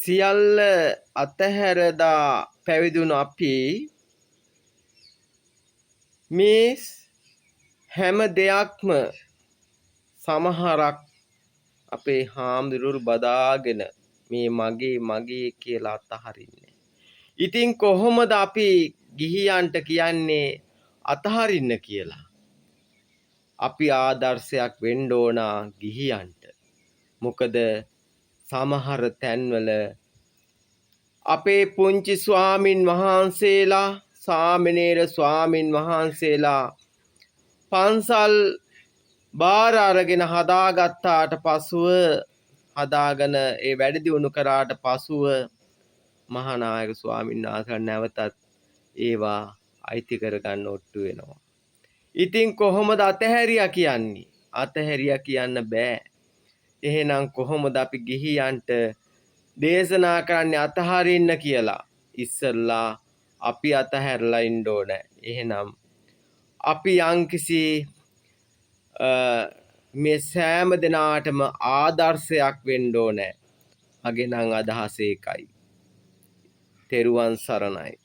සියල්ල අතහැරදා පැවිදුණු අපි මේ හැම දෙයක්ම සමහරක් අපේ හාමුදුරුවෝ බදාගෙන මේ මගේ මගේ කියලා අතහරින්නේ. ඉතින් කොහොමද අපි ගිහියන්ට කියන්නේ අතහරින්න කියලා? අපි ආදර්ශයක් වෙන්න ඕන ගිහියන්ට. මොකද සමහර තැන්වල අපේ පුංචි ස්වාමින් වහන්සේලා, සාමණේර ස්වාමින් වහන්සේලා පන්සල් බාර අරගෙන හදාගත්තාට පසුව, හදාගෙන ඒ වැඩි දියුණු කරාට පසුව මහානායක ස්වාමීන් වහන්සේලා නැවතත් ඒවා අයිති කරගන්න ඔට්ටු වෙනවා. ඉතින් කොහොමද අතහැරියා කියන්නේ? අතහැරියා කියන්න බෑ. එහෙනම් කොහොමද අපි ගිහියන්ට දේශනා කරන්නේ අතහරින්න කියලා? ඉස්සෙල්ලා අපි අතහැරලා ඉන්න ඕනේ. එහෙනම් අපි යම්කිසි මේ සෑම දෙනාටම ආදර්ශයක් වෙන්න ඕනේ. මගේ නම් අදහස ඒකයි. තෙරුවන් සරණයි.